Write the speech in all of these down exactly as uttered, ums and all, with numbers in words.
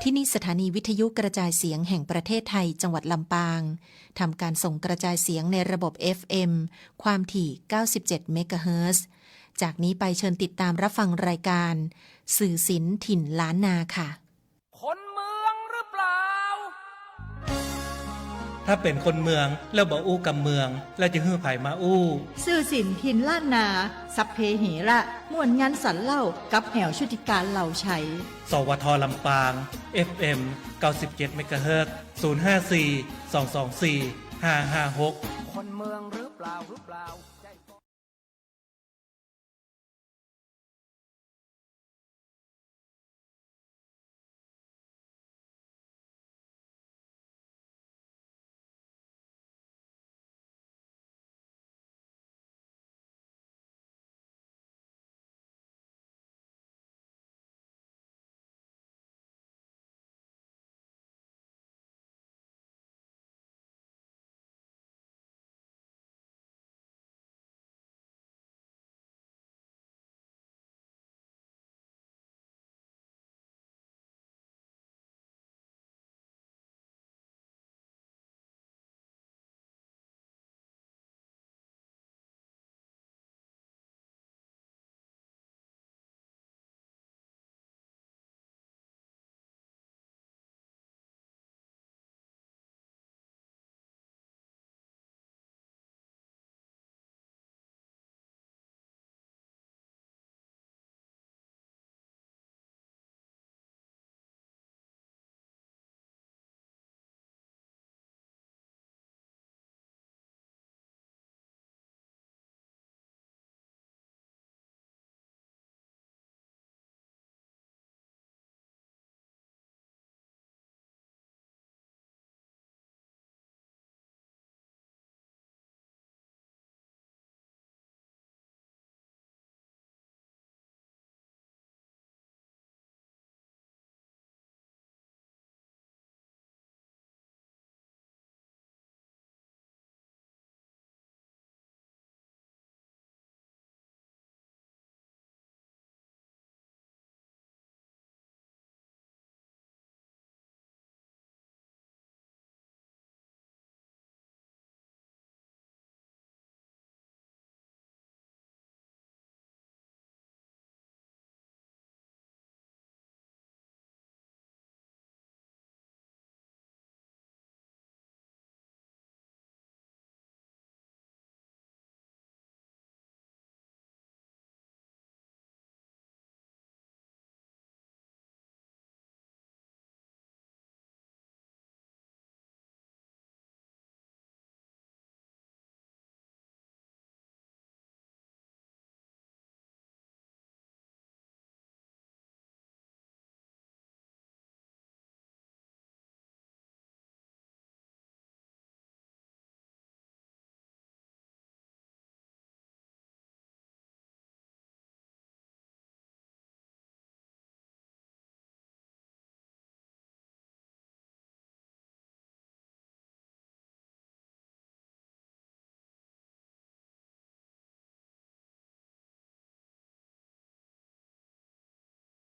ที่นี่สถานีวิทยุกระจายเสียงแห่งประเทศไทย จังหวัดลำปาง ทำการส่งกระจายเสียงในระบบ เอฟ เอ็ม ความถี่ เก้าสิบเจ็ด เมกะเฮิรตซ์ จากนี้ไปเชิญติดตามรับฟังรายการ สื่อศิลป์ถิ่นล้านนาค่ะ คนเมืองหรือเปล่า ถ้าเป๋นคนเมืองแล้วบ่อู้กำเมือง แล้วจะหื้อใผมาอู้ สื่อศิลป์ถิ่นล้านนา สัพเพเหระ ม่วนงันสันเล่า กับแอ๋วชุติการ เหล่าไชย สวท ลำปาง เอฟ เอ็ม เก้าสิบเจ็ด เมกะเฮิรตซ์ ศูนย์ ห้า สี่ สอง สอง สี่ ห้า ห้า หก คนเมืองหรือเปล่า หรือเปล่า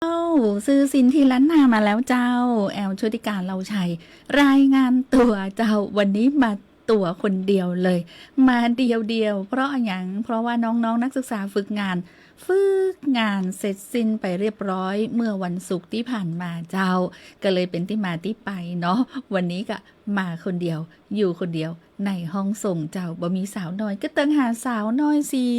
เจ้า สื่อศิลป์ถิ่นล้านนามาแล้วเจ้า แอ๋วโชติกา เหล่าไชย รายงานตั๋วเจ้า วันนี้มาตั๋วคนเดียวเลย มาเดี่ยวๆ เพราะอะหยัง เพราะว่าน้องๆ นักศึกษาฝึกงาน ฝึกงานเสร็จสิ้นไปเรียบร้อยเมื่อวันศุกร์ตี้ผ่านมาเจ้า ก็เลยเป๋นตี้มาตี้ไปเนาะ วันนี้ก็มาคนเดียว อยู่คนเดียวในห้องส่งเจ้า บ่มีสาวน้อย ก็เติงหาสาวน้อยสี่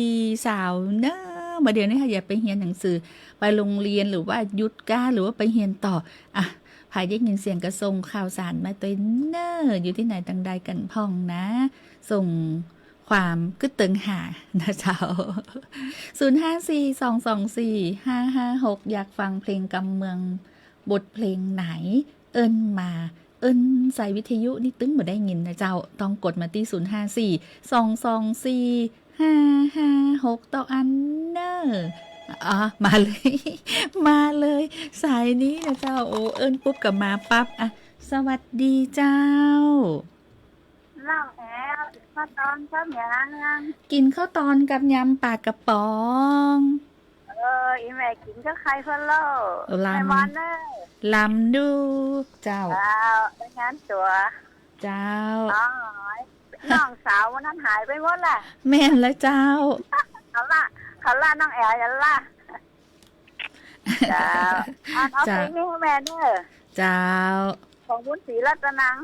สาวเน้อ บ่าเดี่ยวนี้ค่ะ อย่าไปเฮียนหนังสือ ไปโรงเรียนหรือว่าหยุดก้า หรือว่าไปเฮียนต่อ อ่ะ ใผได้ยินเสียงก็ส่งข่าวสารมาตวยเน้อ อยู่ตี้ไหนตังใดกั๋นพ่องนะ ส่งความกึ๊ดเติงหานะเจ้า ศูนย์ห้าสี่สองสองสี่ห้าห้าหก อยากฟังเพลงกำเมืองบทเพลงไหน เอิ้นมา เอิ้นใส่วิทยุนี่ตึงบ่ได้ยินนะเจ้า ต้องกดมาตี้ ศูนย์ห้าสี่สองสองสี่ห้าห้าหก เต้าอั้นเน้อ อ๋อ มาเลย มาเลย สายนี้นะเจ้า โอ้ เอิ้นปุ๊บก็มาปั๊บ อ่ะ สวัสดีเจ้า น้องแอ๋ว กิ๋นข้าวตอนกับหยัง กิ๋นข้าวตอนกับยำปลากระป๋อง เอ เออ อี่แม่กิ๋นกับใค่พะโล้ ลำ แม่มอนเน่อ ลำดูเจ้า เจ้า รายงานตั๋ว เจ้า อ๋อ น้องสาววันนั้นหายไปหมดละ แม่นแล้วเจ้า เขาละ เขาละน้องแอ๋วอย่างละ เจ้า อันเอา เจ้า เพลงนี้หื้อแม่เน่อ เจ้า ของบุญศรีรัตนัง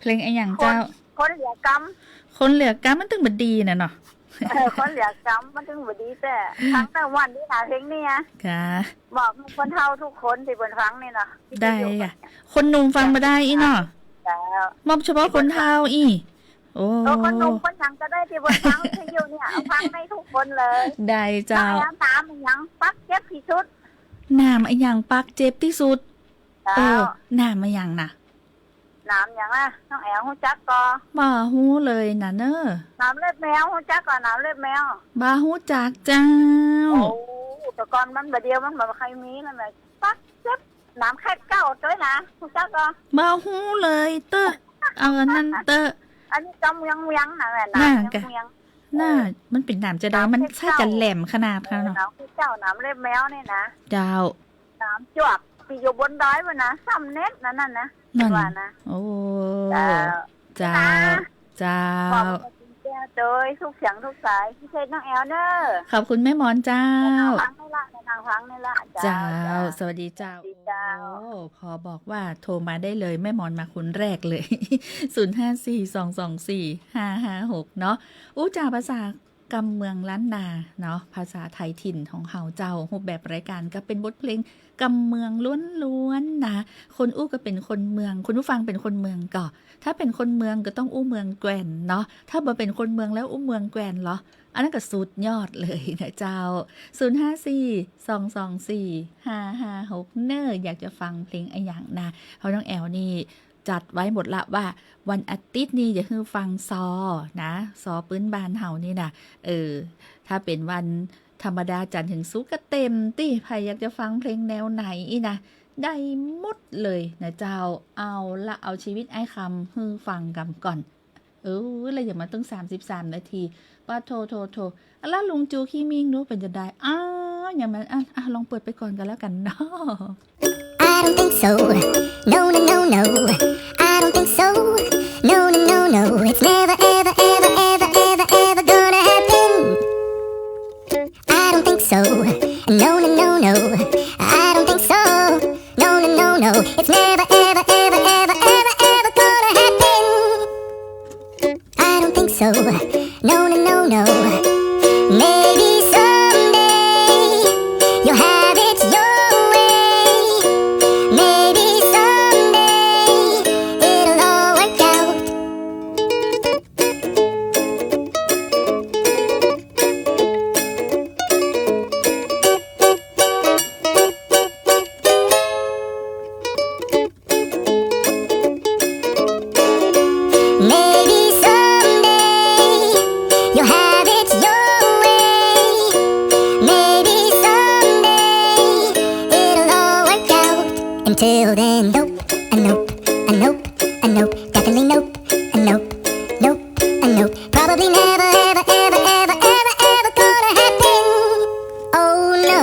เพลงอะหยังเจ้า คน คนเหลือกำ คนเหลือกำมันตึงบ่ดีน่ะเนาะ เออ คนเหลือกำมันตึงบ่ดีแต๊ ฟังแต่วันนี้นะเพลงนี้นะ ค่ะ บอกให้คนเฒ่าทุกคนตี้เปิ้นฟังนี่เนาะ ได้ค่ะ คนหนุ่มฟังบ่ได้อี้เนาะ เจ้า มอบเฉพาะคนเฒ่าอี้ โอ้ เออ คนหนุ่มคนหยังก็ได้ตี้เปิ้นฟังวิทยุเนี่ย เอาฟังได้ทุกคนเลย ได้เจ้า น้องแอ๋ว หนามอะหยังปากเจ็บตี้สุด หนามอะหยังปากเจ็บตี้สุด เจ้า เออ หนามอะหยังน่ะ หนามหยังอะ น้องแอ๋วฮู้จักก่อ บ่ฮู้เลยน่ะเน่อ หนามเล็บแมว ฮู้จักก่อ หนามเล็บแมว บ่ฮู้จักเจ้า โอ้ แต่ก่อนมันบ่าเดี่ยวมันบ่ใค่มีแล้วแหม ปากเจ็บ หนามแคดเก๊าตวยนะ ฮู้จักก่อ บ่ฮู้เลยเต๊อะ เอาอันนั้นเต๊อะ อันนี้กำเวียงเวียงน่ะแหละ หนาม น่ะ เวียง กะ เวียง น่ะ เออ มันเป๋นหนามจาใด หนาม มันใช่จะแหลมขนาดนั้นเนาะ เออ หนามแคดเก๊า หนามเล็บแมวนี่นะ เจ้า หนามจวกตี้อยู่บนดอยพุ้นนะ ซ้ำเน็ดนั่นน่ะนะ นั่น ว่านะ โอ้ เจ้า เจ้า นี่นะ เจ้า ขอบคุณแก้วโดยทุกเสียงทุกสาย พิเศษน้องแอ๋วเน่อ ขอบคุณแม่มอนเจ้า ฟังนี่ละ ฟังนี่ละ เจ้า เจ้า เจ้า สวัสดีเจ้า สวัสดีเจ้า โอ้ พอบอกว่าโทรมาได้เลย แม่มอนมาคนแรกเลย ศูนย์ห้าสี่ สองสองสี่ ห้าห้าหก เนาะ อู้จ๋าภาษากำเมืองล้านนาเนาะ ภาษาไทยถิ่นของเฮาเจ้า รูปแบบรายการก็เป๋นบทเพลงกำเมืองล้วนๆ นะ คนอู้ก็เป๋นคนเมือง คุณผู้ฟังเป๋นคนเมืองก่อ ถ้าเป๋นคนเมืองก็ต้องอู้เมืองแก่นเนาะ ถ้าบ่เป๋นคนเมืองแล้วอู้เมืองแก่นเหรอ อันนั้นก็สุดยอดเลยนะเจ้า ศูนย์ห้าสี่ สองสองสี่ ห้าห้าหก เน่อ อยากจะฟังเพลงอะหยังนะ เพราะน้องแอ๋วนี่จัดไว้หมดละว่าวันอาทิตย์นี่จะหื้อฟังซอนะ ซอปื๊นบ้านเฮานี่นะ เออ ถ้าเป๋นวันธรรมดาจันทร์ถึงศุกร์ก็เต็มตี้ ใผอยากจะฟังเพลงแนวไหนอี้นะ ได้หมดเลยนะเจ้า เอาละ เอาชีวิตอ้ายคำหื้อฟังกำก่อน เออ แล้วยังมาตึงสามสิบสามนาที ปะโถ โถ โถ อะละลุงจูขี้มิ่งดูเป๋นจาใด อ้าว ยังมา อ่ะ อ่ะ ลองเปิดไปก่อนก็แล้วกันเนาะ I don't think so. No, no, no, no. I don't think so. No, no, no, no. It's never, ever, ever, ever, ever, ever gonna happen. I don't think so. No, no, no, no. I don't think so. No, no, no, no. It's never, ever, ever, ever, ever, ever gonna happen. I don't think so. No, no, no, no. Maybe someday you'll have it your way. Maybe someday it'll all work out. Maybe someday you'll have it your way. Maybe someday it'll all work out. Until then, nope, a nope, a nope, a nope, definitely nope, a nope, nope, a nope. Probably never, ever, ever, ever, ever, ever gonna happen. Oh no.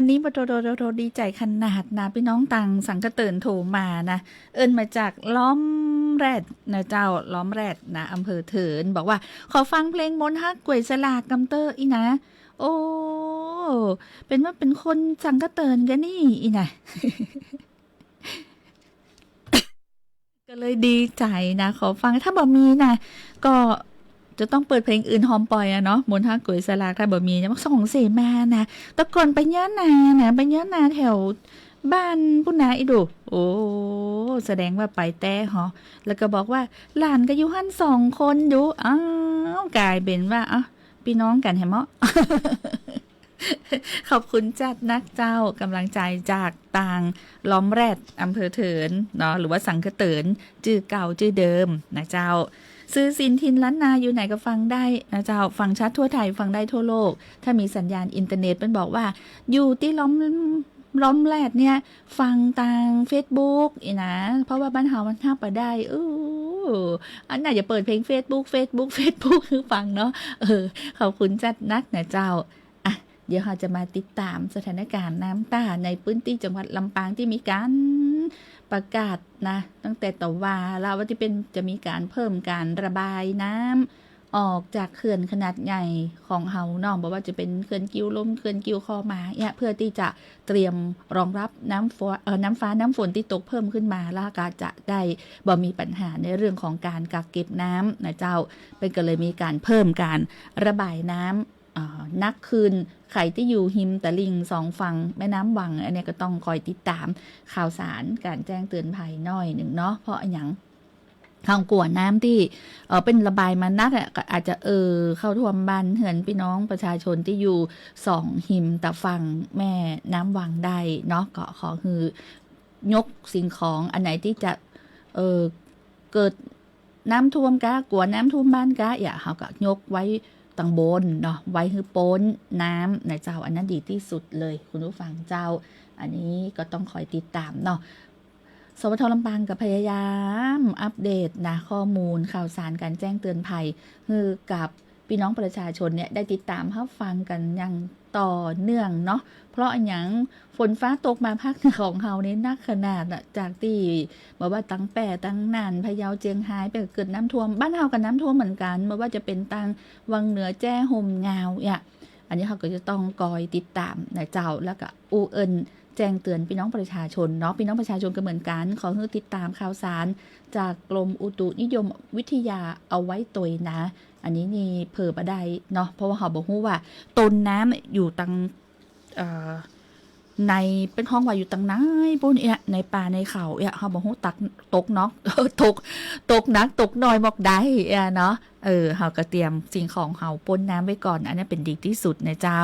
นี่บ่โตๆๆๆ ดีใจ๋ขนาดนะ ปี้น้องตางสังกะเติ๋นโทรมานะ เอิ้นมาจากล้อมแร็ดนะเจ้า ล้อมแร็ดนะ อำเภอเถิน บอกว่าขอฟังเพลงมนต์ฮักก๋วยสลากกำเต๊อะอี้นะ โอ้ เป๋นว่าเป๋นคนสังกะเติ๋นกานี่อี้นะ ก็เลยดีใจ๋นะ ขอฟัง ถ้าบ่มีนะ ก็จะต้องเปิดเพลงอื่นฮอมป่อยอะเนาะ มนต์ฮักก๋วยสลาก ถ้าบ่มีนะ ส่องเสมานะ แต่ก่อนไปเยียะนานะ ไปเยียะนาแถวบ้านปู้นนาอี้ดู โอ้ แสดงว่าไปแต๊ฮอ แล้วก็บอกว่าหลานก็อยู่หั้นสองคนอยู่ อ้าว ก๋ายเป๋นว่า อ้าว ปี้น้องกั๋นแหมเนาะ ขอบคุณจัดนักเจ้า ก๋ำลังใจ๋จากตางล้อมแร็ด อำเภอเถินเนาะ หรือว่าสังกะเติ๋น จื้อเก่าจื้อเดิมนะเจ้า สื่อสิ่งถิ่นล้านนาอยู่ไหนก็ฟังได้นะเจ้า ฟังชัดทั่วไทย ฟังได้ทั่วโลก ถ้ามีสัญญาณอินเทอร์เน็ต เปิ้นบอกว่าอยู่ตี้ล้อม ล้อมแร็ดเนี่ย ฟังตางเฟซบุ๊กอี้นะ เพราะว่าบ้านเฮามันฮับบ่ได้ เออ อันน่าจะเปิดเพลงเฟซบุ๊ก เฟซบุ๊ก เฟซบุ๊ก หื้อฟังเนาะ เออ ขอบคุณจัดนักนะเจ้า อ่ะ เดี๋ยวเฮาจะมาติดต๋ามสถานก๋ารณ์น้ำต้าในพื้นตี้จังหวัดลำปางตี้มีก๋านประกาศนะ ตั้งแต่ตะวาแล้วว่าตี้เปิ้นจะมีก๋านเพิ่มก๋านระบายน้ำออกจากเขื่อนขนาดใหญ่ของเฮาเนาะ บ่ว่าจะเป๋นเขื่อนกิ่วลม เขื่อนกิ่วคอหมาเนี่ย เพื่อตี้จะเตรียมรองรับน้ำฟ้า เอ่อ น้ำฟ้าน้ำฝนตี้ตกเพิ่มขึ้นมา แล้วก็จะได้บ่มีปัญหาในเรื่องของก๋านกักเก็บน้ำนะเจ้า เปิ้นก็เลยมีก๋านเพิ่มก๋านระบายน้ำ อ่า นักขึ้น ใผตี้อยู่ฮิมตะลิ่งสองฝั่งแม่น้ำวัง อันเนี้ยก็ต้องคอยติดต๋ามข่าวสารก๋านแจ้งเตือนภัยหน้อยนึ่งเนาะ เพราะอะหยัง เฮากั๋วน้ำตี้ เอ่อ เปิ้นระบายมานักอะ ก็อาจจะ เออ เข้าท่วมบ้านเฮือนปี้น้องประชาชนตี้อยู่สองฮิมตะฝั่งแม่น้ำวังได้เนาะ ก็ขอหื้อยกสิ่งของอันไหนตี้จะ เอ่อ เกิด น้ำท่วมกา กั๋วน้ำท่วมบ้านกา เยียะ เฮาก็ยกไว้ตังบนเนาะ ไว้หื้อป๊นน้ำนะเจ้า อันนั้นดีตี้สุดเลย คุณผู้ฟังเจ้า อันนี้ก็ต้องคอยติดต๋ามเนาะ สวท ลำปางก็พยายามอัปเดตนะ ข้อมูลข่าวสารก๋านแจ้งเตือนภัย หื้อกับปี้น้องประชาชนเนี่ยได้ติดต๋ามฮับฟังกั๋นอย่างต่อเนื่องเนาะ เพราะอะหยัง ฝนฟ้าตกมาภาคเหนือของเฮานี่หนักขนาดน่ะ จากตี้ บ่ว่าตังแป้ ตังน่าน พะเยา เจียงฮาย ไปเกิดน้ำท่วม บ้านเฮาก็น้ำท่วมเหมือนกั๋น บ่ว่าจะเป๋นตางวังเหนือ แจ้ ฮ่ม งาว เนี่ย อันนี้เฮาก็จะต้องคอยติดต๋ามนะเจ้า แล้วก็อู้เอิ้นแจ้งเตือนปี้น้องประชาชนเนาะ ปี้น้องประชาชนก็เหมือนกั๋น ขอหื้อติดต๋ามข่าวสารจากกรมอุตุนิยมวิทยาเอาไว้ตวยนะ อันนี้นี่เผลอบ่ได้เนาะ เพราะว่าเฮาบ่ฮู้ว่าต้นน้ำอยู่ตัง เอ่อ ใน เปิ้นฮ้องว่าอยู่ตังไหนปู้นเนี่ย ในป่าในเขาเนี่ย เฮาบ่ฮู้ตัก ตกเนาะ ตก ตกหนัก ตกน้อยมอกใดเนี่ยเนาะ เออ เฮาก็เตรียมสิ่งของเฮาป๊นน้ำไว้ก่อน อันนั้นเป๋นดีตี้สุดนะเจ้า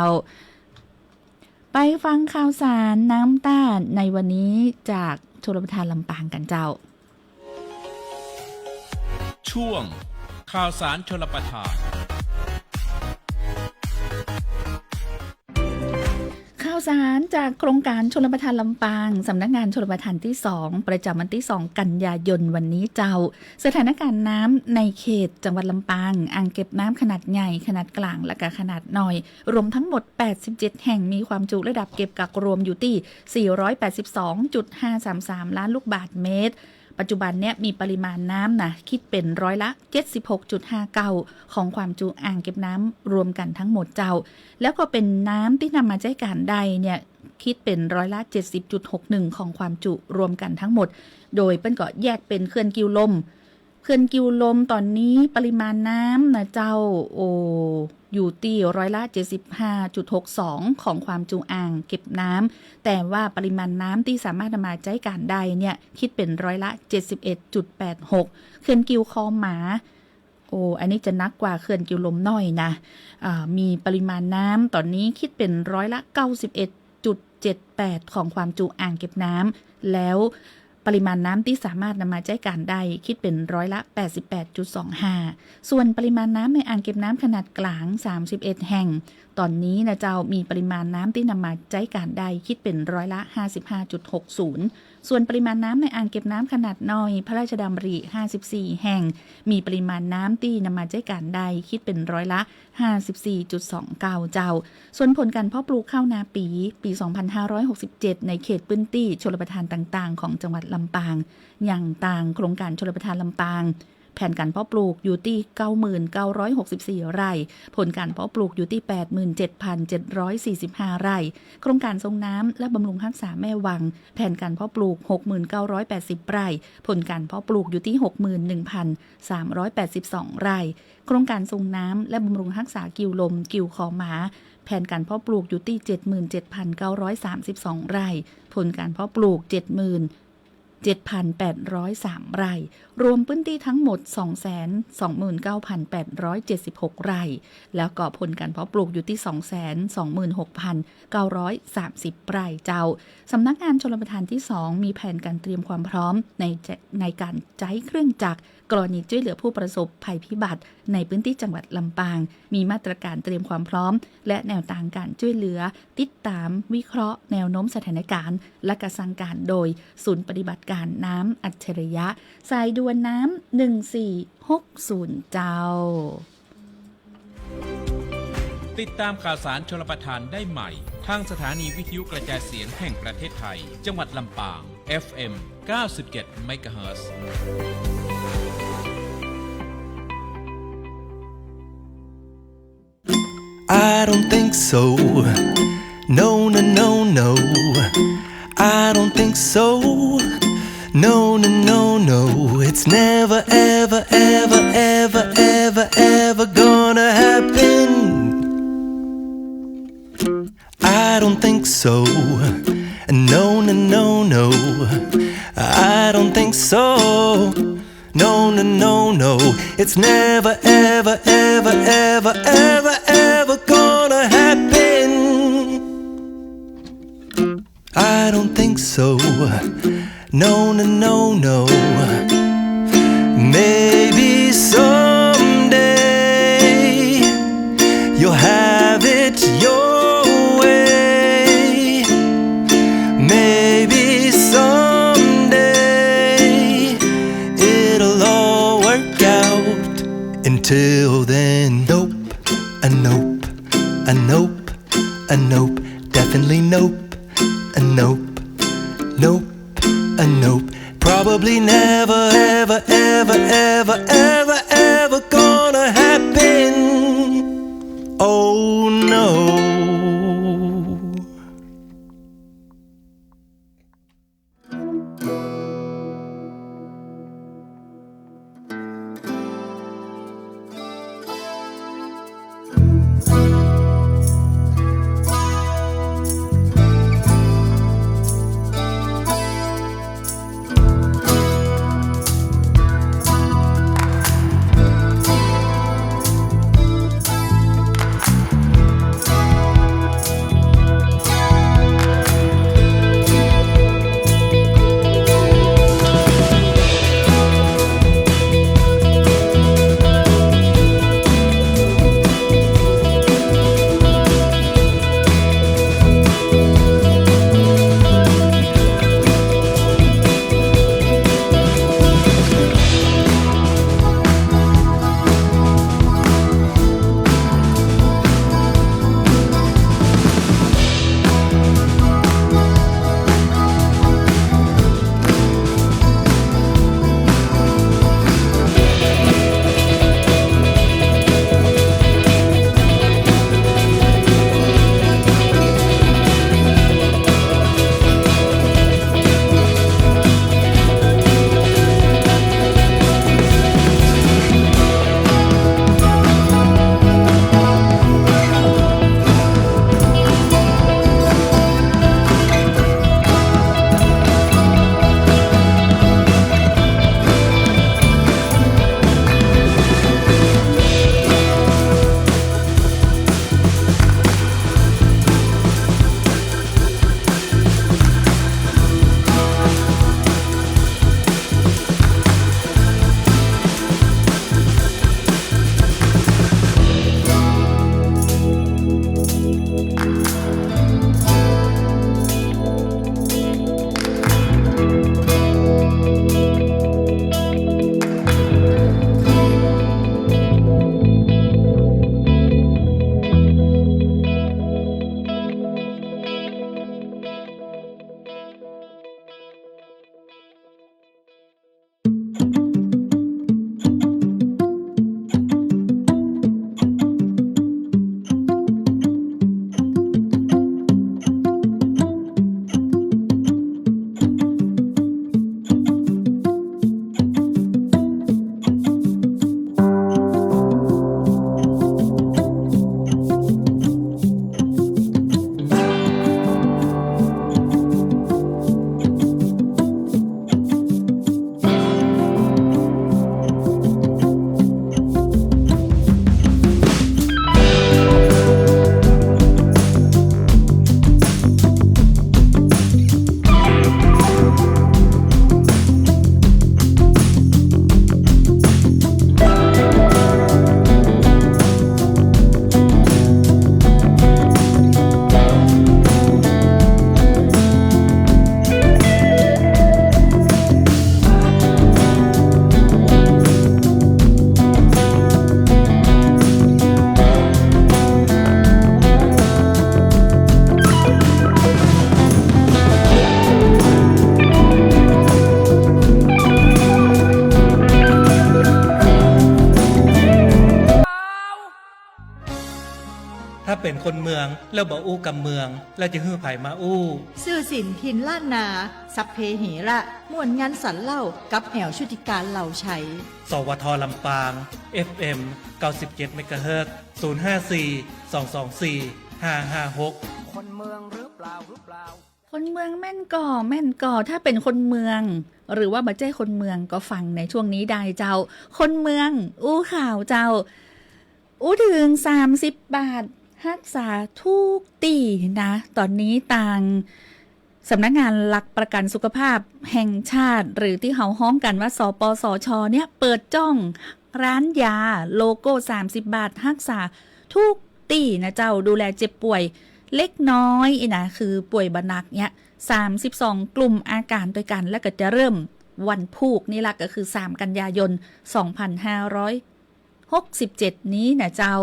ไปฟังข่าวสารน้ำต้าในวันนี้จากชลประทานลำปางกั๋นเจ้า ช่วงข่าวสารชลประทาน ข่าวสารจากโครงก๋านชลประทานลำปาง สำนักงานชลประทานตี้สอง ประจ๋ำวันตี้สองกันยายนวันนี้เจ้า สถานก๋ารณ์น้ำในเขตจังหวัดลำปาง อ่างเก็บน้ำขนาดใหญ่ ขนาดก๋าง และก็ขนาดน้อย รวมทั้งหมดแปดสิบเจ็ดแห่ง มีความจุระดับเก็บกักรวมอยู่ตี้ สี่ร้อยแปดสิบสองจุดห้าสามสาม ล้านลูกบาศก์เมตร ปัจจุบันเนี่ยมีปริมาณน้ำนะ คิดเป๋นร้อยละเจ็ดสิบหกจุดห้าเก้า ของความจุอ่างเก็บน้ำรวมกั๋นทั้งหมดเจ้า แล้วก็เป๋นน้ำตี้นำมาใจ๊ก๋านได้เนี่ย คิดเป๋นร้อยละเจ็ดสิบจุดหกหนึ่ง ของความจุรวมกั๋นทั้งหมด โดยเปิ้นก็แยกเป๋นเขื่อนกิ่วลม เขื่อนกิ่วลมต๋อนนี้ปริมาณน้ำนะเจ้า โอ้ อยู่ตี้ร้อยละเจ็ดสิบห้าจุดหกสอง ของความจุอ่างเก็บน้ำ แต่ว่าปริมาณน้ำตี้สามารถนำมาใจ๊ก๋านได้เนี่ย คิดเป๋นร้อยละเจ็ดสิบเอ็ดจุดแปดหก เขื่อนกิ่วคอหมา โอ้ อันนี้จะหนักกว่าเขื่อนกิ่วลมหน้อยนะ อ่า มีปริมาณน้ำต๋อนนี้คิดเป๋นร้อยละเก้าสิบเอ็ดจุดเจ็ดแปด ของความจุอ่างเก็บน้ำ แล้วปริมาณน้ำตี้สามารถนำมาใจ๊ก๋านได้ คิดเป๋นร้อยละแปดสิบแปดจุดสองห้า ส่วนปริมาณน้ำในอ่างเก็บน้ำขนาดก๋าง สามสิบเอ็ดแห่ง ต๋อนนี้นะเจ้า มีปริมาณน้ำตี้นำมาใจ๊ก๋านได้ กึ๊ดเป๋นร้อยละห้าสิบห้าจุดหกศูนย์ ส่วนปริมาณน้ำในอ่างเก็บน้ำขนาดน้อยพระราชดำริ ห้าสิบสี่ แห่ง มีปริมาณน้ำตี้นำมาใจ๊ก๋านได้ กึ๊ดเป๋นร้อยละห้าสิบสี่จุดสองเก้า เจ้า ส่วนผลก๋านเพาะปลูกข้าวนาปี๋ ปี๋สองพันห้าร้อยหกสิบเจ็ด ในเขตปื้นตี้ชลประทานต่างๆ ของจังหวัดลำปาง อย่างตางโครงก๋านชลประทานลำปาง แผนก๋านเพาะปลูกอยู่ตี้ เก้าหมื่นเก้าร้อยหกสิบสี่ ไร่ ผลก๋านเพาะปลูกอยู่ตี้ แปดหมื่นเจ็ดพันเจ็ดร้อยสี่สิบห้า ไร่ โครงก๋านส่งน้ำและบำรุงฮักษาแม่วัง แผนก๋านเพาะปลูก หกหมื่นเก้าร้อยแปดสิบ ไร่ ผลก๋านเพาะปลูกอยู่ตี้ หกหมื่นหนึ่งพันสามร้อยแปดสิบสอง ไร่ โครงก๋านส่งน้ำและบำรุงฮักษากิ่วลม กิ่วขอหมา แผนก๋านเพาะปลูกอยู่ตี้ เจ็ดหมื่นเจ็ดพันเก้าร้อยสามสิบสอง ไร่ ผลก๋านเพาะปลูก เจ็ดหมื่นเจ็ดพันแปดร้อยสาม ไร่ รวมปื้นตี้ทั้งหมด สองแสนสองหมื่นเก้าพันแปดร้อยเจ็ดสิบหก ไร่ แล้วก็ผลก๋านเพาะปลูกอยู่ตี้ สองแสนสองหมื่นหกพันเก้าร้อยสามสิบ ไร่ เจ้า สำนักงานชลประทานตี้สอง มีแผนก๋านเตรียมความพร้อมในจะ ในก๋านใจ๊เครื่องจักร กรณีจ้วยเหลือผู้ประสบภัยพิบัติในปื้นตี้จังหวัดลำปาง มีมาตรก๋านเตรียมความพร้อม และแนวตางก๋านจ้วยเหลือ ติดต๋าม วิเคราะห์แนวโน้มสถานก๋ารณ์ และก๋านสั่งก๋านโดย ศูนย์ปฏิบัติก๋ารน้ำอัจฉริยะ สายด่วนน้ำ หนึ่งสี่หกศูนย์ เจ้า ติดตามข่าวสารชลประทานได้ใหม่ ทางสถานีวิทยุกระจายเสียงแห่งประเทศไทย จังหวัดลำปาง เอฟเอ็ม เก้าสิบเจ็ด เมกะเฮิรตซ์ I don't think so. No, no, no, no. I don't think so. No, no, no, no. It's never, ever, ever, ever, ever, ever gonna happen. I don't think so. No, no, no, no. I don't think so. No, no, no, no. It's never, ever, ever, ever, ever, ever gonna happen. I don't think so. No, no, no, no. Maybe someday you'll have it your way. Maybe someday it'll all work out. Until then, nope, a nope, a nope, a nope, definitely nope, a nope, nope, a nope. Probably never, ever, ever, ever, ever, ever gonna happen. Oh no. เป๋นคนเมืองแล้วบ่อู้กำเมือง แล้วจะหื้อใผมาอู้ ซื่อสินถิ่นล้านนา สัพเพเหระ ม่วนงันสันเล่า กับแอ๋วชุติการ เหล่าไชย สวท ลำปาง เอฟเอ็ม เก้าสิบเจ็ด เมกะเฮิรตซ์ ศูนย์ห้าสี่ สองสองสี่ ห้าห้าหก คนเมืองหรือเปล่า หรือเปล่า คนเมืองแม่นก่อ แม่นก่อ ถ้าเป๋นคนเมือง หรือว่าบ่ใจ้คนเมืองก็ฟังในช่วงนี้ได้เจ้า คนเมืองอู้ข่าวเจ้า อู้เถิงสามสิบบาท ฮักษาทุกตี้นะ ต๋อนนี้ตางสำนักงานหลักประกันสุขภาพแห่งชาติ หรือตี้เฮาฮ้องกั๋นว่า สปสช เนี่ย เปิดจ้องร้านยาโลโก้สามสิบบาท ฮักษาทุกตี้นะเจ้า ดูแลเจ็บป่วยเล็กน้อยอี้นะ คือป่วยบ่หนักเนี่ย สามสิบสองกลุ่มอาก๋านตวยกั๋น แล้วก็จะเริ่มวันพูกนี้ละ ก็คือสามกันยายน สองพันห้าร้อยหกสิบเจ็ดนี้นะเจ้า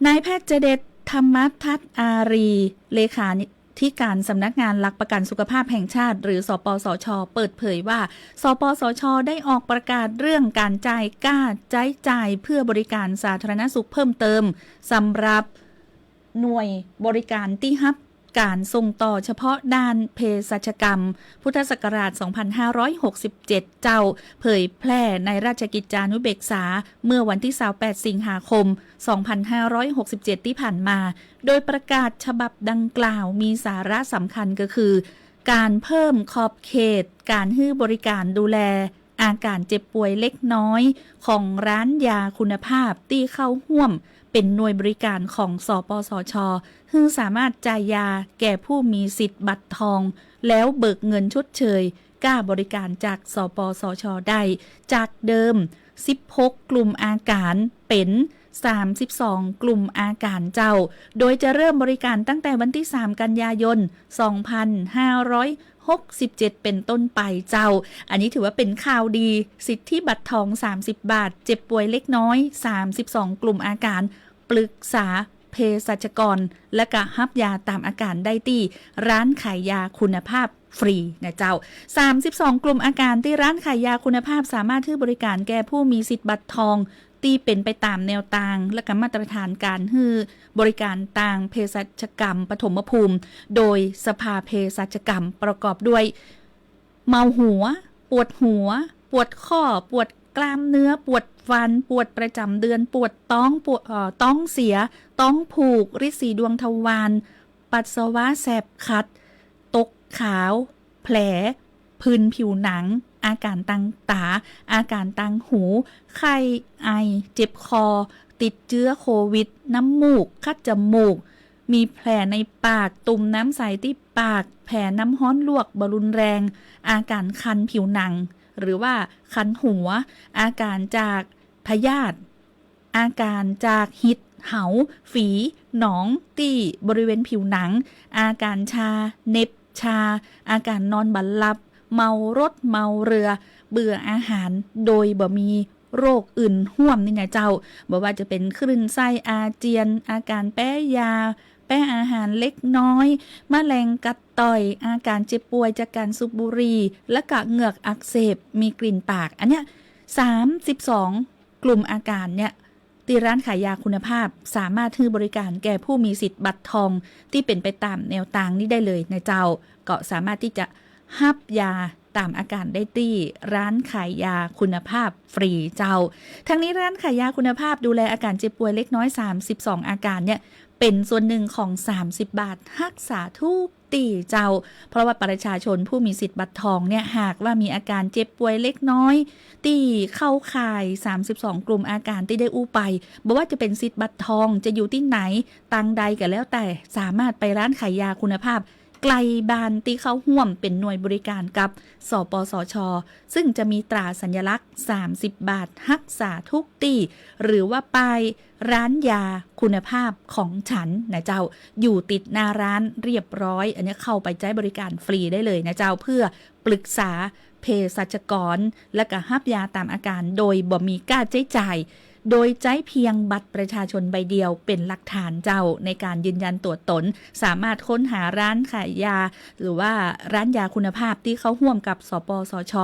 นายแพทย์เจเดช ธรรมทัศน์อารี เลขาธิการสำนักงานหลักประกันสุขภาพแห่งชาติ หรือ สปสช เปิดเผยว่า สปสช ได้ออกประกาศเรื่องก๋านจ่ายก้าใจ๊จ่ายเพื่อบริการสาธารณสุขเพิ่มเติม สำหรับ หน่วยบริการตี้ฮับก๋านส่งต่อเฉพาะด้านเภสัชกรรม พุทธศักราช สองพันห้าร้อยหกสิบเจ็ด เจ้า เผยแพร่ในราชกิจจานุเบกษา เมื่อวันตี้ ซาวแปด สิงหาคม สองพันห้าร้อยหกสิบเจ็ด ตี้ผ่านมา โดยประกาศฉบับดังกล่าวมีสาระสำคัญก็คือ ก๋านเพิ่มขอบเขตก๋านหื้อบริการดูแล อาก๋านเจ็บป่วยเล็กน้อยของร้านยาคุณภาพตี้เข้าฮ่วมเป๋นหน่วยบริการของ สปสช หื้อสามารถจ่ายยาแก่ผู้มีสิทธิ์บัตรทอง แล้วเบิกเงินชดเชยก้าบริการจาก สปสช ได้ จากเดิม สิบหกกลุ่มอาก๋าน เป๋น สามสิบสองกลุ่มอาก๋านเจ้า โดยจะเริ่มบริการตั้งแต่วันตี้ สามกันยายน สองพันห้าร้อยหกสิบเจ็ด เป๋นต้นไปเจ้า อันนี้ถือว่าเป๋นข่าวดี สิทธิบัตรทอง สามสิบบาท เจ็บป่วยเล็กน้อย สามสิบสองกลุ่มอาก๋าน ปรึกษาเภสัชกร และก็ฮับยาต๋ามอาก๋านได้ตี้ร้านขายยาคุณภาพฟรีนะเจ้า สามสิบสองกลุ่มอาก๋านตี้ร้านขายยาคุณภาพสามารถหื้อบริการแก่ผู้มีสิทธิ์บัตรทอง ตี้เป๋นไปต๋ามแนวตาง และก็มาตรฐานก๋านหื้อบริการตางเภสัชกรรมปฐมภูมิ โดยสภาเภสัชกรรมประกอบด้วย เมาหัว ปวดหัว ปวดข้อ ปวดกล้ามเนื้อ ปวดฟัน ปวดประจ๋ำเดือน ปวดต๊อง ปวด เอ่อ ต๊องเสีย ต๊องผูก ริดสีดวงทวาร ปัสสาวะแสบขัด ตกขาว แผล ผื่นผิวหนัง อาก๋านตางต๋า อาก๋านตางหู ไข้ ไอ เจ็บคอ ติดเจื๊อโควิด น้ำมูก คัดจมูก มีแผลในปาก ตุ่มน้ำใสตี้ปาก แผลน้ำฮ้อนลวกบ่รุนแรง อาก๋านคันผิวหนัง หรือว่าคันหัว อาก๋านจากพยาธิ อาก๋านจากหิด เหา ฝี หนอง ตี้บริเวณผิวหนัง อาก๋านชา เหน็บ ชา อาก๋านนอนบ่หลับ เมารถ เมาเรือ เบื่ออาหาร โดยบ่มีโรคอื่นฮ่วมนี่นะเจ้า บ่ว่าจะเป๋นคลื่นไส้ อาเจียน อาก๋านแป๊ยา แป๊อาหารเล็กน้อย แมลงกัดต่อย อาก๋านเจ็บป่วยจากก๋านสูบบุหรี่ และก็เหงือกอักเสบ มีกลิ่นปาก อันเนี้ย สามสิบสองกลุ่มอาก๋านเนี่ย ตี้ร้านขายยาคุณภาพสามารถหื้อบริการแก่ผู้มีสิทธิ์บัตรทองตี้เป๋นไปต๋ามแนวตางนี้ได้เลยนะเจ้า ก็สามารถตี้จะฮับยาต๋ามอาก๋านได้ตี้ร้านขายยาคุณภาพฟรีเจ้า ทั้งนี้ร้านขายยาคุณภาพดูแลอาก๋านเจ็บป่วยเล็กน้อย สามสิบสองอาก๋านเนี่ย เป๋นส่วนหนึ่งของสามสิบบาทฮักษาทุก ตี้เจ้า เพราะว่าประชาชนผู้มีสิทธิ์บัตรทองเนี่ย หากว่ามีอาก๋านเจ็บป่วยเล็กน้อย ตี้เข้าข่ายสามสิบสองกลุ่มอาก๋านตี้ได้อู้ไป บ่ว่าจะเป๋นสิทธิ์บัตรทอง จะอยู่ตี้ไหน ตางใดก็แล้วแต่ สามารถไปร้านขายยาคุณภาพใกล้บ้านตี้เข้าฮ่วมเป๋นหน่วยบริการกับ สปสช ซึ่งจะมีตราสัญลักษณ์ สามสิบบาทฮักษาทุกตี้ หรือว่าป้าย ร้านยาคุณภาพของฉันนะเจ้า อยู่ติดหน้าร้านเรียบร้อย อันนี้เข้าไปใจ๊บริการฟรีได้เลยนะเจ้า เพื่อปรึกษาเภสัชกร และก็ฮับยาต๋ามอาก๋านโดยบ่มีค่าใจ๊จ่าย โดยใจ๊เพียงบัตรประชาชนใบเดียวเป๋นหลักฐานเจ้า ในก๋านยืนยันตั๋วต๋น สามารถค้นหาร้านขายยา หรือว่าร้านยาคุณภาพตี้เข้าฮ่วมกับ สปสช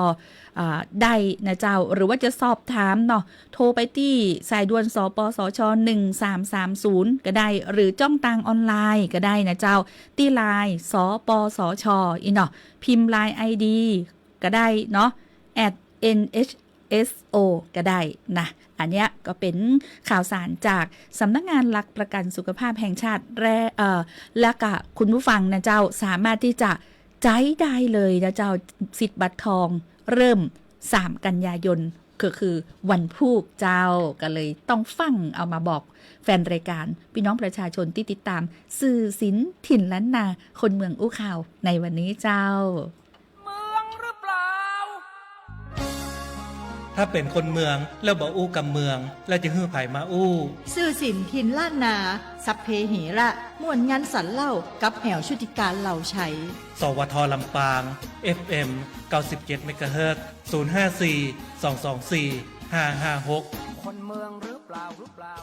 อ่า ได้นะเจ้า หรือว่าจะสอบถามเนาะ โทรไปตี้สายด่วน สปสช หนึ่งสามสามศูนย์ ก็ได้ หรือจ้องตางออนไลน์ก็ได้นะเจ้า ตี้ไลน์ สปสช อี้เนาะ พิมพ์ไลน์ไอดีก็ได้เนาะ แอท เอ็น เอช เอส โอ ก็ได้นะ อันเนี้ยก็เป๋นข่าวสารจากสำนักงานหลักประกันสุขภาพแห่งชาติ และ เอ่อ และก็คุณผู้ฟังนะเจ้า สามารถตี้จะใจ๊ได้เลยนะเจ้า สิทธิ์บัตรทองเริ่มสามกันยายน ก็คือวันพูกเจ้า ก็เลยต้องฟั่งเอามาบอกแฟนรายการ ปี้น้องประชาชนตี้ติดต๋ามสื่อศิลป์ถิ่นล้านนา คนเมืองอู้ข่าวในวันนี้เจ้า เมืองหรือเปล่า ถ้าเป๋นคนเมืองแล้วบ่อู้กำเมือง แล้วจะหื้อใผมาอู้ สื่อศิลป์ถิ่นล้านนา สัพเพเหระ ม่วนงันสันเล่า กับแหวชุติการ เหล่าไชย สวท ลำปาง เอฟเอ็ม เก้าสิบเจ็ด เมกะเฮิรตซ์ ศูนย์ห้าสี่ สองสองสี่ ห้าห้าหก คนเมืองหรือเปล่า หรือเปล่า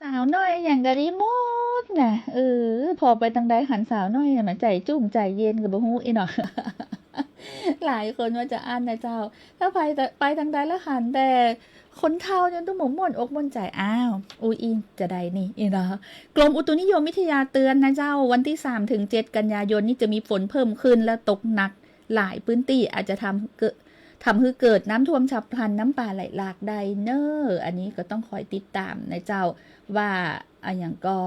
สาวน้อยอะหยังก็ดีหมดนะ เออ ผ่อไปตางใดหันสาวน้อยอะ มันใจ๋จุ่มใจ๋เย็นก็บ่ฮู้อี้เนาะ หลายคนว่าจะอั้นนะเจ้า ถ้าไป ไปตางใดแล้วหันแต่คนเฒ่า จนต้องบ่ม่วนอกม่วนใจ๋ อ้าว อู้อี้จะใดนี่ อี้เนาะ กรมอุตุนิยมวิทยาเตือนนะเจ้า วันตี้สามถึงเจ็ดกันยายนนี้จะมีฝนเพิ่มขึ้นและตกหนัก หลายพื้นตี้อาจจะทำเกิด ทำหื้อเกิดน้ำท่วมฉับพลัน น้ำป่าไหลหลากได้เน้อ อันนี้ก็ต้องคอยติดต๋ามนะเจ้า ว่าอะหยังก่อ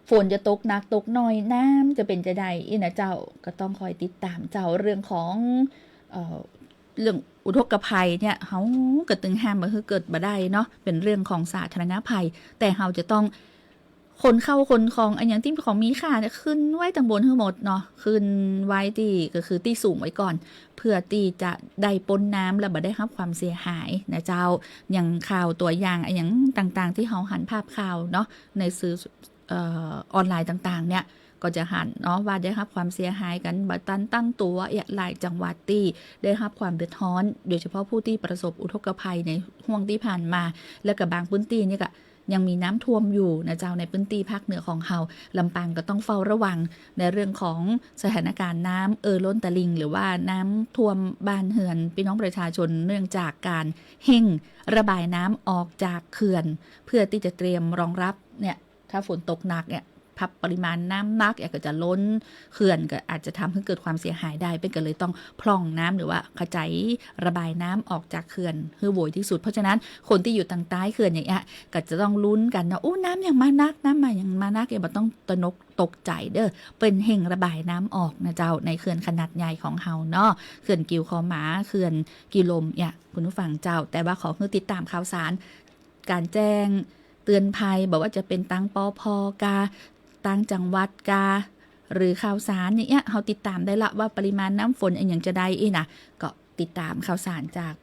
ฝนจะตกหนักตกน้อย น้ำจะเป๋นจะใดอี้นะเจ้า ก็ต้องคอยติดต๋ามเจ้า เรื่องของ เอ่อ เรื่องอุทกภัยเนี่ย เฮาก็ตึงห้ามบ่หื้อเกิดบ่ได้เนาะ เป๋นเรื่องของสาธารณภัย แต่เฮาจะต้อง ขนเข้าขนของ อะหยังตี้ของมีค่าเนี่ย ขึ้นไว้ตังบนหื้อหมดเนาะ ขึ้นไว้ตี้ ก็คือตี้สูงไว้ก่อน เพื่อตี้จะได้ป๊นน้ำและบ่ได้ฮับความเสียหายนะเจ้า อย่างข่าวตั๋วอย่าง อะหยังต่างๆ ตี้เฮาหันภาพข่าวเนาะ ในสื่อ เอ่อ ออนไลน์ต่างๆ เนี่ย ก็จะหันเนาะ ว่าได้ฮับความเสียหายกั๋น บ่ตันตั้งตั๋ว เอี้ย หลายจังหวัดตี้ได้ฮับความเดือดฮ้อน โดยเฉพาะผู้ตี้ประสบอุทกภัยในฮ่วงตี้ผ่านมา และก็บางปื้นตี้นี่ก็ ยังมีน้ำท่วมอยู่นะเจ้า ในปื้นตี้ภาคเหนือของเฮา ลำปางก็ต้องเฝ้าระวังในเรื่องของสถานการณ์น้ำเอ่อล้นตลิ่ง หรือว่าน้ำท่วมบ้านเฮือนปี้น้องประชาชน เนื่องจากก๋านเฮ่งระบายน้ำออกจากเขื่อน เพื่อตี้จะเตรียมรองรับเนี่ย ถ้าฝนตกหนักเนี่ย ถ้าปริมาณน้ำหนักเนี่ยก็จะล้นเขื่อน ก็อาจจะทำหื้อเกิดความเสียหายได้ เปิ้นก็เลยต้องพร่องน้ำ หรือว่าขะจายระบายน้ำออกจากเขื่อนหื้อโวยตี้สุด เพราะฉะนั้นคนตี้อยู่ตางใต้เขื่อนอย่างเงี้ย ก็จะต้องลุ้นกั๋นเนาะ อู้ น้ำอย่างมานัก น้ำมาอย่างมานัก เอี้ย บ่ต้องตระหนกตกใจ๋เด้อ เปิ้นเฮ่งระบายน้ำออกนะเจ้า ในเขื่อนขนาดใหญ่ของเฮาเนาะ เขื่อนกิ่วคอหมา เขื่อนกิ่วลมเนี่ย คุณผู้ฟังเจ้า แต่ว่าขอหื้อติดต๋ามข่าวสาร ก๋านแจ้งเตือนภัย บ่ว่าจะเป๋นตาง ปภ. กา ตางจังหวัดกา หรือข่าวสารอย่างเงี้ย เฮาติดต๋ามได้ละว่าปริมาณน้ำฝนอะหยังจาใดอี้นะ ก็ติดต๋ามข่าวสารจาก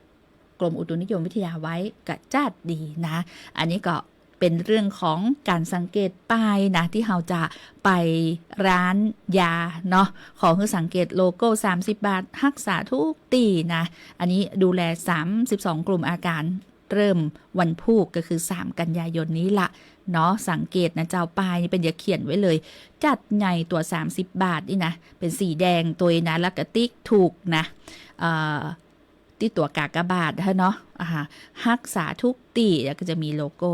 กรมอุตุนิยมวิทยาไว้ก็จะดีนะ อันนี้ก็เป๋นเรื่องของก๋านสังเกตป้ายนะ ตี้เฮาจะไปร้านยาเนาะ ขอหื้อสังเกตโลโก้ สามสิบบาท ฮักษาทุกตี้นะ อันนี้ดูแล สามสิบสอง กลุ่มอาการ เริ่มวันพูกก็คือ สาม กันยายนนี้ละเนาะ สังเกตนะเจ้า ป้ายนี่เปิ้นจะเขียนไว้เลย จัดใหญ่ตั๋ว สามสิบบาท นี่นะ เป๋นสีแดงตวยนะ แล้วก็ติ๊กถูกนะ เอ่อ ตี้ตั๋วกากบาทหั้นเนาะ อ่า ฮักษาทุกตี้ แล้วก็จะมีโลโก้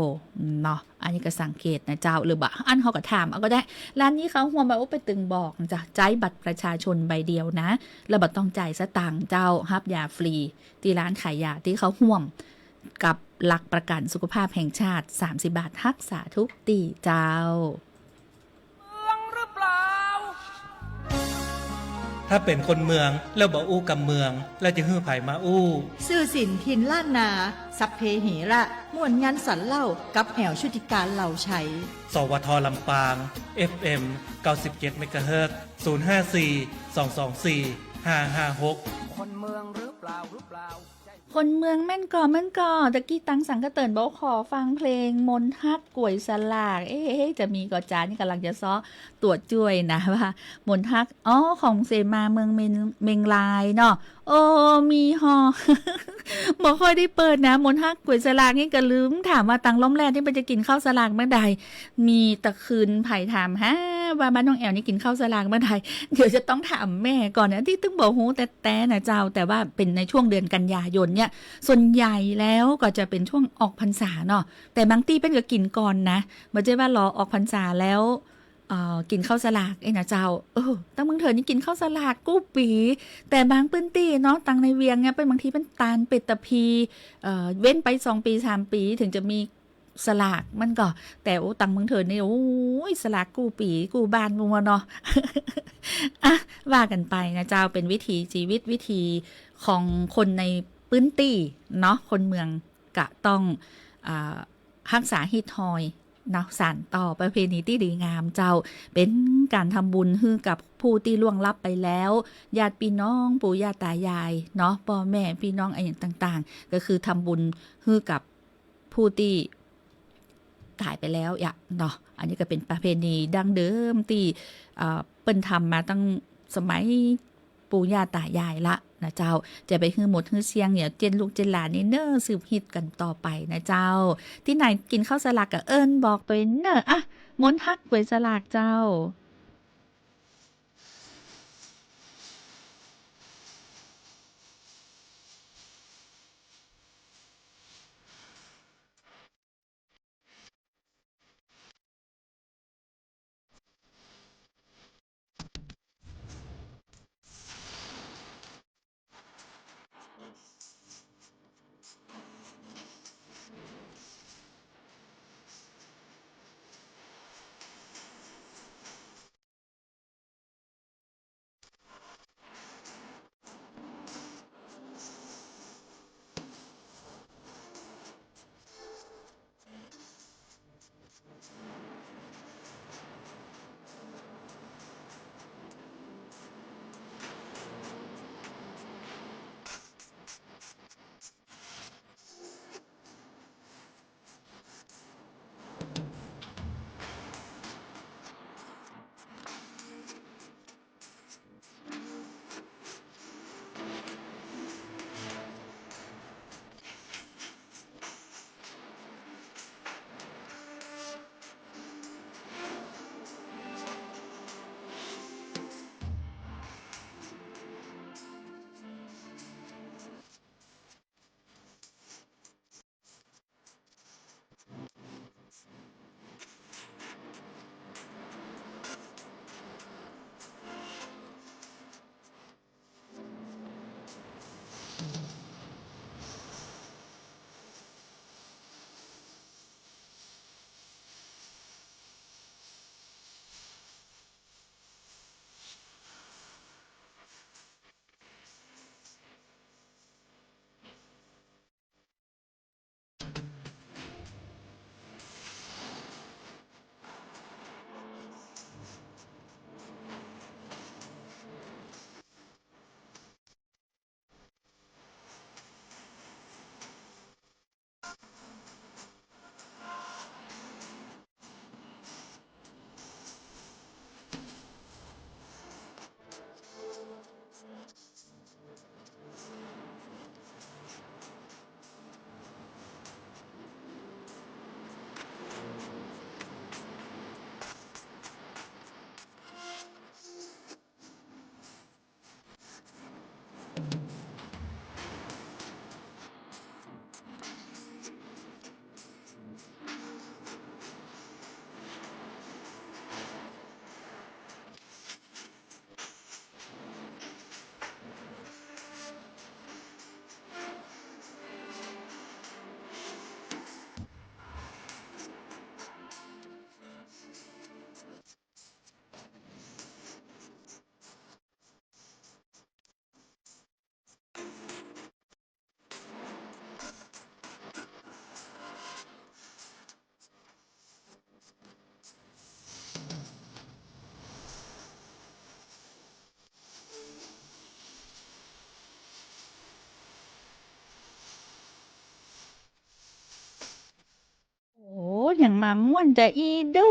เนาะ อันนี้ก็สังเกตนะเจ้า หรือบ่อั้นเฮาก็ถามเอาก็ได้ ร้านนี้เข้าฮ่วมบ่ โอ้ ไปตึงบอกนะเจ้า ใจ๊บัตรประชาชนใบเดียวนะ แล้วบ่ต้องจ่ายสตางค์เจ้า ฮับยาฟรี ตี้ร้านขายยาตี้เข้าฮ่วมกับหลักประกันสุขภาพแห่งชาติ สามสิบบาท ฮักษาทุกตี้เจ้า เมืองหรือเปล่า ถ้าเป๋นคนเมืองแล้วบ่อู้กำเมือง แล้วจะหื้อใผมาอู้ ซื่อสินถิ่นล้านนา สัพเพเหระ ม่วนงันสันเล่า กับแอ๋วชุติการ เหล่าไชย สวท ลำปาง เอฟเอ็ม เก้าสิบเจ็ด เมกะเฮิรตซ์ ศูนย์ห้าสี่ สองสองสี่ ห้าห้าหก คนเมืองหรือเปล่า หรือเปล่า คนเมืองแม่นก่อ แม่นก่อ ตะกี้ตังสังกะเติ่นบอกขอฟังเพลงมนต์ฮักก๋วยสลาก เอ๊ะ จะมีก่อจ๊า นี่ก่ำลังจะเซาะตั๋วจ้วยนะว่า มนต์ฮัก อ๋อ ของเสมาเมืองเมง เมงรายเนาะ โอ้ มีฮอ บ่ค่อยได้เปิดนะ มนต์ฮักก๋วยสลากนี่ก็ลืมถามว่าตังล่อมแล่ดนี่เปิ้นจะกิ๋นข้าวสลากเมื่อใด มีตะคืนใผถามหาว่าบ้านน้องแอ๋วนี่กิ๋นข้าวสลากเมื่อใด เดี๋ยวจะต้องถามแม่ก่อนนะ ตี้ตึงบ่ฮู้แต๊ๆ นะเจ้า แต่ว่าเป๋นในช่วงเดือนกันยายนเนี่ย ส่วนใหญ่แล้วก็จะเป๋นช่วงออกพรรษาเนาะ แต่บางตี้เปิ้นก็กิ๋นก่อนนะ บ่ใจ้ว่ารอออกพรรษาแล้ว เอ่อ กิ๋นข้าวสลากเอ้ยนะเจ้า เออ ตังเมืองเถินนี่กิ๋นข้าวสลากกู้ปี๋ แต่บางปื้นตี้เนาะ ตังในเวียงเนี่ย เปิ้นบางทีเปิ้นตานเป๋นตะพี เอ่อ เว้นไปสองปี๋สามปี๋ เถิงจะมี สลากมันก่อ แต่โอ้ ตังเมืองเถินนี่ โอ้ย สลากกู้ปี๋กู้บ้านมัวเนาะ อ่ะ ว่ากั๋นไปนะเจ้า เป๋นวิถีจีวิต วิถีของคนในปื้นตี้เนาะ คนเมืองก็ต้อง อ่า ฮักษาฮีตฮอยเนาะ สานต่อประเพณีตี้ดีงามเจ้า เป๋นก๋านทำบุญหื้อกับผู้ตี้ล่วงลับไปแล้ว ญาติปี้น้อง ปู่ย่าต๋ายายเนาะ ป้อแม่ปี้น้องอะหยังต่างๆ ก็คือทำบุญหื้อกับ ผู้ตี้ต๋ายไปแล้วอะเนาะ อันนี้ก็เป๋นประเพณีดั้งเดิมตี้ เอ่อ เปิ้นทำมาตั้งสมัยปู่ย่าต๋ายายละนะเจ้า จะไปหื้อหมดหื้อเสี้ยงเนี่ย เจ้นลูกเจ้นหลานนี่เน้อ สืบฮีตกั๋นต่อไปนะเจ้า ตี้ไหนกิ๋นข้าวสลากก็เอิ้นบอกตวยเน้อ อะ มนต์ฮักก๋วยสลากเจ้า อย่างมาม่วนจะอี้ดู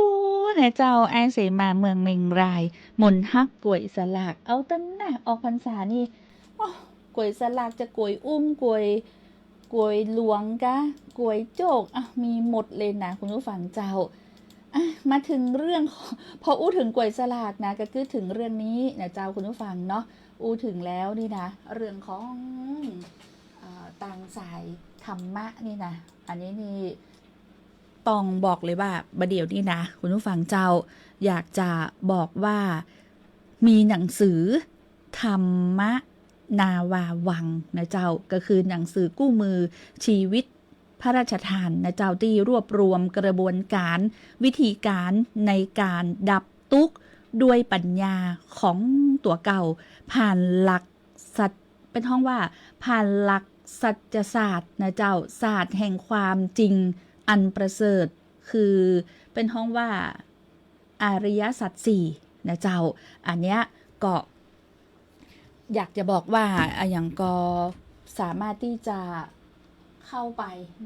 นะเจ้า อ้ายเสมาเมืองเมงราย หมุนฮักก๋วยสลาก เอาตันนะ ออกพรรษานี่ โอ้ ก๋วยสลากจะก๋วยอุ้ม ก๋วย ก๋วยหลวงกะ ก๋วยโจ๊ก อ่ะ มีหมดเลยนะคุณผู้ฟังเจ้า อ่ะ มาถึงเรื่องของ พออู้ถึงก๋วยสลากนะ ก็คือถึงเรื่องนี้นะเจ้าคุณผู้ฟังเนาะ อู้ถึงแล้วนี่นะ เรื่องของ เอ่อ ตางสายธรรมะนี่นะ อันนี้นี่ ต้องบอกเลยว่าบ่าเดี่ยวนี้นะ คุณผู้ฟังเจ้า อยากจะบอกว่ามีหนังสือธรรมนาวาวังนะเจ้า ก็คือหนังสือกู้มือชีวิตพระราชทานนะเจ้า ตี้รวบรวมกระบวนการวิธีการในการดับตุ๊กข์ด้วยปัญญาของตั๋วเก่า ผ่านหลักสัจ เปิ้นฮ้องว่าผ่านหลักสัจจศาสตร์นะเจ้า ศาสตร์แห่งความจริงอันประเสริฐ คือเปิ้นฮ้องว่าอริยสัจสี่นะเจ้า อันเนี้ยก็อยากจะบอกว่าอะหยังก็สามารถที่จะเข้าไป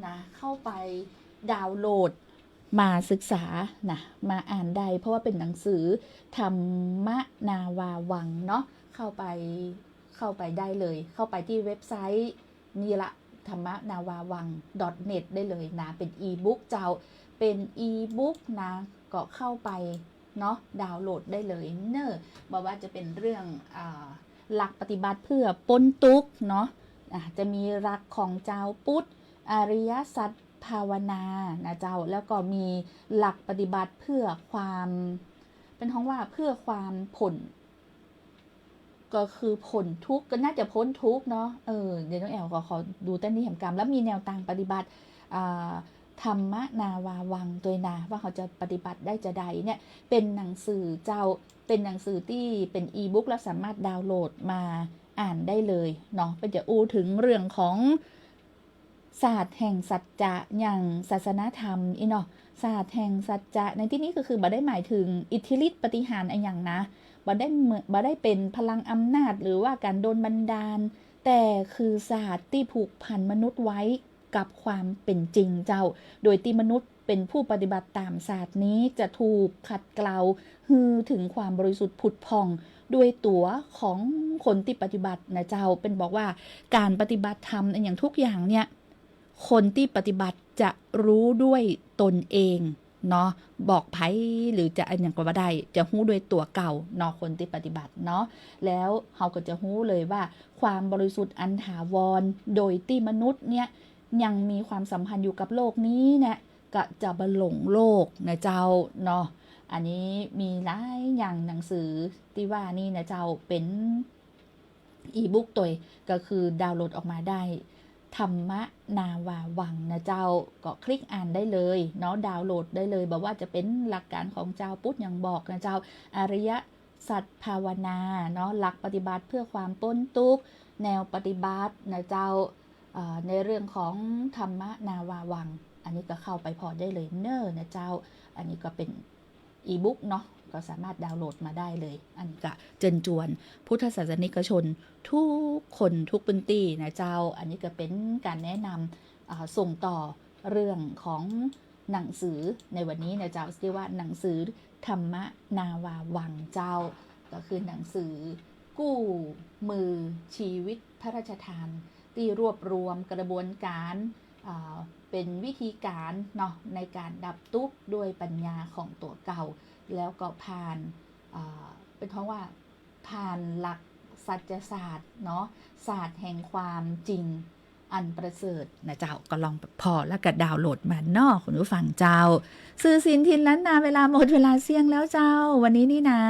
นะ เข้าไปดาวน์โหลดมาศึกษานะ มาอ่านได้ เพราะว่าเปิ้นหนังสือธรรมนาวาวังเนาะ เข้าไป เข้าไปได้เลย เข้าไปตี้เว็บไซต์นี่ละ ธรรมนาวาวัง ดอทเน็ต ได้เลยนะ เปิ้นอีบุ๊กเจ้า เปิ้นอีบุ๊กนะ ก็เข้าไปเนาะ ดาวน์โหลดได้เลยเนอะ บ่ว่าจะเปิ้นเรื่อง อ่า หลักปฏิบัติเพื่อป๊นตุ๊กข์เนาะ อ่ะ จะมีหลักของจาวพุทธ อริยสัจภาวนานะเจ้า แล้วก็มีหลักปฏิบัติเพื่อความ เปิ้นฮ้องว่าเพื่อความพ้น ก็คือพ้นทุกข์ ก็น่าจะพ้นทุกข์เนาะ เออ เดี๋ยวน้องแอ๋วขอ ขอดูแต้มนี้แหมกำ แล้วมีแนวตางปฏิบัติ อ่า ธรรมนาวาวังตวยนะ ว่าเขาจะปฏิบัติได้จะใดเนี่ย เปิ้นหนังสือเจ้า เปิ้นหนังสือตี้เปิ้นอีบุ๊ก แล้วสามารถดาวน์โหลดมาอ่านได้เลยเนาะ เปิ้นจะอู้ถึงเรื่องของ ศาสตร์แห่งสัจจะ อย่างศาสนธรรมอี้เนาะ ศาสตร์แห่งสัจจะในตี้นี้ก็คือบ่ได้หมายถึงอิทธิฤทธิ์ปาฏิหาริย์อะหยังนะ บ่ได้เหมือน บ่ได้เป๋นพลังอำนาจหรือว่าการโดนบันดาล แต่คือศาสตร์ตี้ผูกพันมนุษย์ไว้กับความเป๋นจริงเจ้า โดยตี้มนุษย์เป๋นผู้ปฏิบัติต๋ามศาสตร์นี้จะถูกขัดเกลา หื้อถึงความบริสุทธิ์ผุดผ่องด้วยตั๋วของคนตี้ปฏิบัตินะเจ้า เปิ้นบอกว่าการปฏิบัติธรรมอะหยังทุกอย่างเนี่ย คนตี้ปฏิบัติจะรู้ด้วยตนเองเนาะ บอกใผหรือจะอะหยังก็บ่ได้ จะฮู้ด้วยตั๋วเก่าเนาะ คนตี้ปฏิบัติเนาะ แล้วเขาก็จะฮู้เลยว่าความบริสุทธิ์อันถาวร โดยตี้มนุษย์เนี่ยยังมีความสัมพันธ์อยู่กับโลกนี้เนี่ย ก็จะบ่หลงโลกนะเจ้าเนาะ อันนี้มีหลายอย่างหนังสือตี้ว่านี่นะเจ้า เป๋นอีบุ๊กตวย ก็คือดาวน์โหลดออกมาได้ ธรรมนาวาวังนะเจ้า ก็คลิกอ่านได้เลยเนาะ ดาวน์โหลดได้เลย บ่ว่าจะเป๋นหลักการของจาวพุทธอย่างบอกนะเจ้า อริยสัจภาวนาเนาะ หลักปฏิบัติเพื่อความป๊นตุ๊กข์ แนวปฏิบัตินะเจ้า เอ่อ ในเรื่องของธรรมนาวาวัง อันนี้ก็เข้าไปผ่อได้เลยเน้อนะเจ้า อันนี้ก็เป๋นอีบุ๊กเนาะ ก็สามารถดาวน์โหลดมาได้เลย อันนี้ก็เจิญจวนพุทธศาสนิกชนทุกคนทุกพื้นตี้นะเจ้า อันนี้ก็เป๋นการแนะนำ อ่า ส่งต่อเรื่องของหนังสือในวันนี้นะเจ้า เรียกว่าหนังสือธรรมนาวาวังเจ้า ก็คือหนังสือกู้มือชีวิตพระราชทาน ตี้รวบรวมกระบวนการ อ่า เป๋นวิธีการเนาะ ในการดับตุ๊กข์ด้วยปัญญาของตั๋วเก่า แล้วก็ผ่าน อ่า เปิ้นฮ้องว่าผ่านหลักสัจจศาสตร์เนาะ ศาสตร์แห่งความจริงอันประเสริฐนะเจ้า ก็ลองผ่อแล้วก็ดาวน์โหลดมาเนาะ คุณผู้ฟังเจ้า สื่อศิลป์ถิ่นล้านนา เวลาหมด เวลาเสี้ยงแล้วเจ้า วันนี้นี่นะ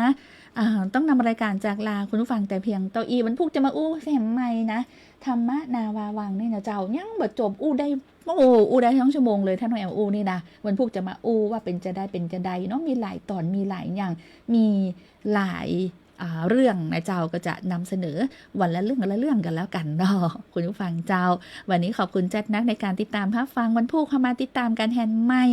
อ่า ต้องนำรายการจากลาคุณผู้ฟังแต่เพียงเต้าอี้ วันพุธจะมาอู้แหมใหม่นะ ธรรมนาวาวังนี่นะเจ้า ยังบ่จบ อู้ได้ โอ้ อู้ได้ทั้งชั่วโมงเลย ถ้าน้องแอ๋วอู้นี่นะ วันพุธจะมาอู้ว่าเป๋นจะใดเป๋นจะใดเนาะ มีหลายต๋อน มีหลายอย่าง มีหลาย อ่า เรื่องนะเจ้า ก็จะนำเสนอวันละเรื่อง วันละเรื่องกันแล้วกันเนาะ คุณผู้ฟังเจ้า วันนี้ขอบคุณจัดนักในการติดต๋ามฮับฟัง วันพุธเฮามาติดต๋ามกั๋นแหมใหม่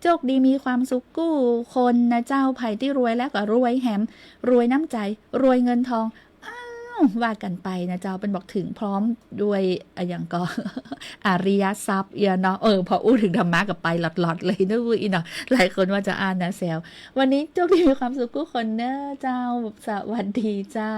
โชคดีมีความสุขกู้คนนะเจ้า ใผตี้รวยแล้วก็รวยแหม รวยน้ำใจ๋ รวยเงินทอง อ้าว ว่ากั๋นไปนะเจ้า เปิ้นบอกถึงพร้อมด้วย อะหยังก่อ อริยทรัพย์เอี้ยเนาะ เออ พออู้ถึงธรรมะก็ไปหลอดๆ เลยนะ อู้อี้เนาะ หลายคนว่าจะอ้านนะแซว วันนี้โชคดีมีความสุขกู้คนเน้อเจ้า สวัสดีเจ้า